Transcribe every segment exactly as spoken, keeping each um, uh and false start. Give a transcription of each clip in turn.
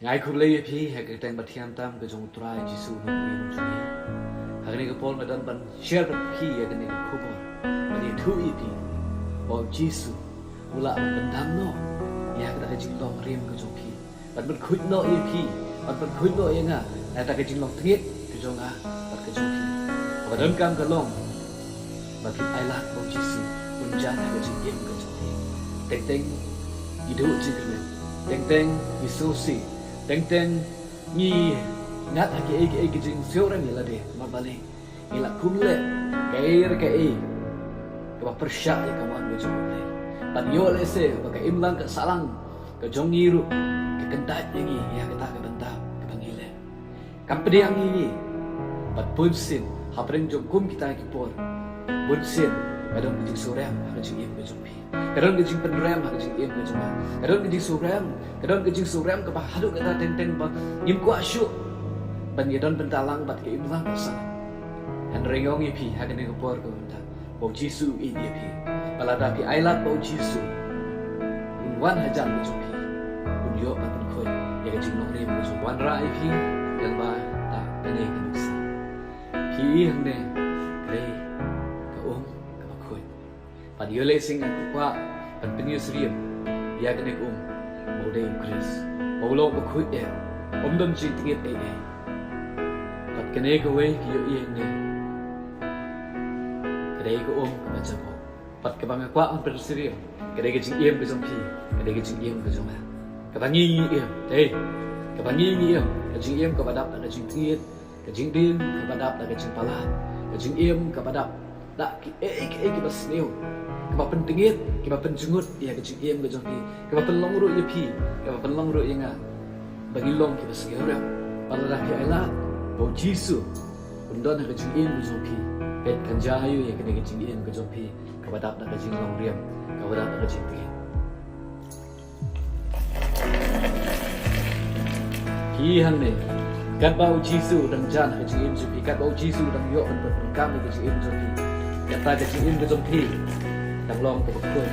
Nga ai khublei ïa phi ha ka kyrteng ba thiang tam ka jong U Trai Jisu Nongpynim jong ngi. Ha kane ka por nga don ban share bad phi ïa kane ka khubor ban ïathuh ïa phi ba U Jisu u lah ban pyndam noh ïa kata ka jinglong rim ka jong phi, ban pynkhuid noh ïa phi, ban pynkhuid noh ïa nga na kata ka jinglong tngit ka jong nga bad ka jong phi. Kaba donkam ka long ba phin ailad ba U Jisu un jan ha ka jingim ka jong phi. Teng teng ngi duh jingkyrmen, teng teng ngi sngewsih, teng teng ngi ngat ha kiei kiei ki jingsngewrem ïa lade, namar balei? Ngi la kum leh kaei re kaei kaba pyrshah ïa ka mon ka jong U Blei. Bad ïoh lehse ba ka imlang ka sahlang ka jong ngi ruh ka kyntait ïa ngi ïa kata ka bynta kaba ngi leh. Kam pdiang ïa ngi. Bad bunsien hapdeng jong kum kita ki por, bunsien ka don ka jingsngewrem ha ka jingim ka jong phi. Ka don ka jingpynrem ha ka jingim ka jong nga. Ka don ka jingsngewrem, ka don ka jingsngewrem kaba haduh kata teng teng ba ngim kwah shuh ban ïadon bynta lang bad ka imlang ka sahlang. Hynrei nga ong ïa phi ha kane ka por kaba mynta ba U Jisu u ïeit ïa phi. Ba lada phi ailad ba U Jisu un wan hajan ka jong phi, un ïoh ban pynkhuid ïa ka jinglong rim ka jong phi. Wanrah ïa phi lyngba kata kane ka nuksa. Phi i hangne, ka dei ka um kaba khuid. Bad ïoh lehse nga kwah ban pynsyriem ïa kane ka um ba u dei U Khrist, ba u long uba khuid eh, um don jingtngit ei ei. Bad kane kawei ka ïohi hangne, ka dei ka um kaba jaboh. Bad kaba nga kwah ban pynsyriem, ka dei ka jingim ka jong phi, ka dei ka jingim ka jong nga. Kaba ngi ngi im, dei kaba ngi ngi im, ka jingim kaba dap da ka jingtngit, ka jingdien kaba dap da ka jingpalat, ka jingim kaba dap da kiei kiei kiba sniew, kiba pyntngit, kiba pynjngut ïa ka jingim ka jong phi, kiba pynlong ruh ïa phi, kiba pynlong ruh ïa nga ba ngi long kiba sngewrem. Bad lada phi ailad ba U Jisu un don ha ka jingim ka jong phi, peit kan jia ïa kane ka jingim ka jong phi kaba dap da ka jinglong rim, kaba dap da ka jingtngit. Phi hangne, katba U Jisu u dang jan ha ka jingim jong phi, katba U Jisu u dang ïoh ban pyndonkam ïa ka jingim jong phi, kata ka jingim ka jong phi dang long kaba khuid.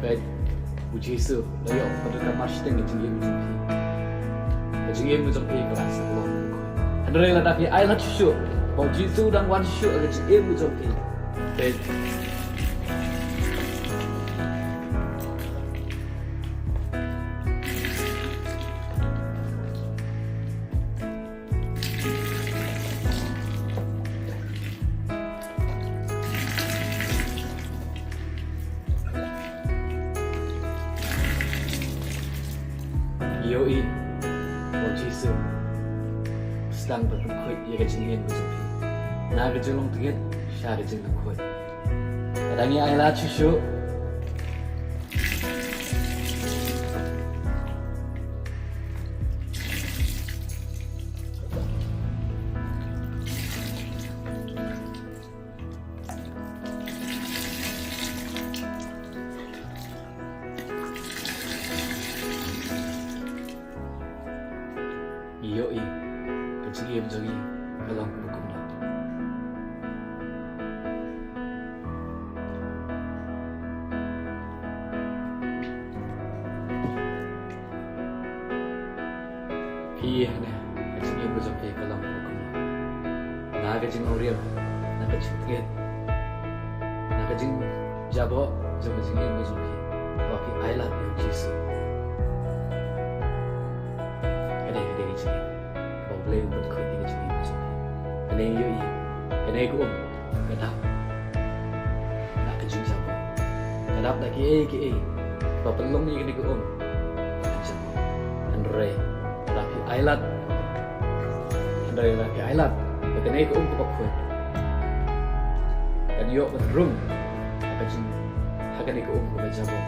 Peit, U Jisu u la ïoh ban pyndonkam mar shiteng ïa ka jingim jong phi. Ka jingim ka jong phi ka la sah long kaba khuid. Hynrei lada phi ailad shuh shuh ba U Jisu u dang wan shuh shuh ha ka jingim ka jong phi, peit, ïohi ba U Jisu u sdang ban pynkhuid ïa ka jingim ka jong phi, na ka jinglong tngit sha ka jinglong khuid. Lada ngi ailad shuh shuh, ngi ïohi ka jingim jong ngi ka long kaba kumno. Phi hangne, ka jingim ka jong phi ka long kaba kumno? Na ka jingong riam, na ka jingtngit, na ka jingjaboh jong ka jingim ka jong phi, ba phi ailad ïa U Jisu? Kane ka dei ka jingim kaba U Blei u pynkhuid ïa ka jingim ka jong phi. Kane ïohi, kane ka um ka dap da ka jingjaboh, ka dap da kiei kiei ba pynlong ïa kane ka um ka jingjaboh. Hynrei lada phi ailad, hynrei lada phi ailad ïa kane ka um kaba khuid, kan ïoh ban rung ha ka jing, ha kane ka um kaba jaboh,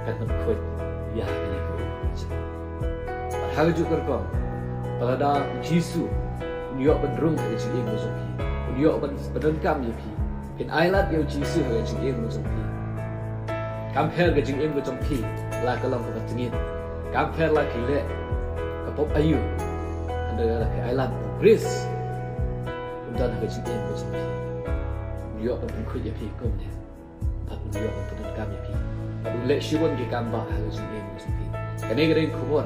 kan pynkhuid ïa kane ka um kaba jaboh. Bad ha kajuh ka rukom, ba lada U Jisu un ïoh ban rung ha ka jingim ka jong phi, un ïoh ban pyndonkam ïa phi, phin ailad ïa U Jisu ha ka jingim ka jong phi, kam pher ka jingim ka jong phi la ka long kaba tngit, kam pher la ki leh ka pop aïu, hynrei lada phi ailad U Khrist un don ha ka jingim ka jong phi, un ïoh ban pynkhuid ïa phi kumne. Bad un ïoh ban pyndonkam ïa phi. Bad un leh shibun ki kam bah ha ka jingim ka jong phi. Kane ka dei ka khubor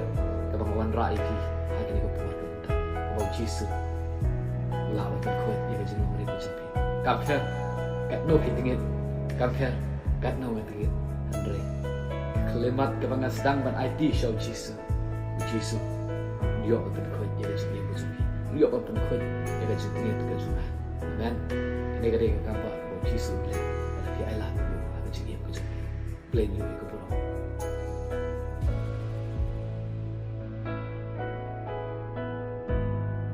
kaba nga wanrah ïa phi ha kane ka por ka mynta, kaba u Jisu u lah ban pynkhuid ïa ka jinglong rit ka jong phi. Kam pher katno phi tyngeh, kam pher katno nga tyngeh, hynrei ka khyllipmat kaba nga sdang ban aiti sha u Jisu, u Jisu u ïoh ban pynkhuid ïa ka jingim ka jong phi, u ïoh ban pynkhuid ïa ka jingtyngeh ka jong nga. Amen. Kane ka dei ka kam ba u Jisu u leh, lada phi ailad ïa u ha ka jingim ka jong phi. Khlem ïa ka burom.